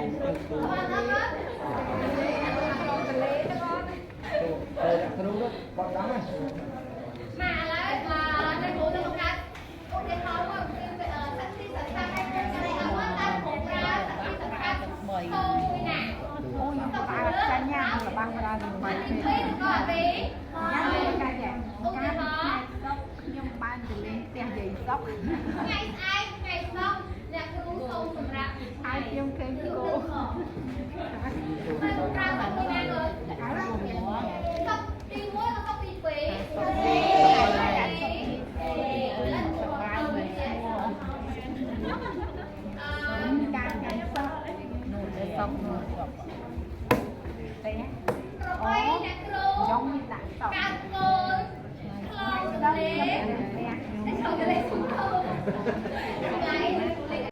បានអត់ ចូលអ្នកគ្រូទៅគាត់ដឹងហើយ មកឥឡូវនៅគ្រូនឹងបង្កើតឧទាហរណ៍មួយគឺសត្វទីសត្វខាងស្រីអត់តែគ្រូប្រើសត្វទីសត្វខាងតូមួយណា អូខ្ញុំប្រើចាញ់ញ៉ាំរបស់ប្រើទៅបី ទី2ក៏ពី ញ៉ាំកាចា ឧទាហរណ៍ សុកខ្ញុំបានទៅលេងផ្ទះយាយសុក ថ្ងៃស្អែកថ្ងៃសុក្រអ្នកគ្រូសូមសម្រាប់ ហើយខ្ញុំឃើញគោ តែប្រើសត្វទីណាក៏សុក្រទី1ក៏សុក្រទី2សុក្រទី2 ការថ្ងៃសុកនោះទៅសុកនោះផ្ទះ ក្របីអ្នកគ្រូ ខ្ញុំមានដាក់សុក កើតកូនខ្លងទន្លេ ផ្ទះ តែឆ្លងទន្លេសុំកូន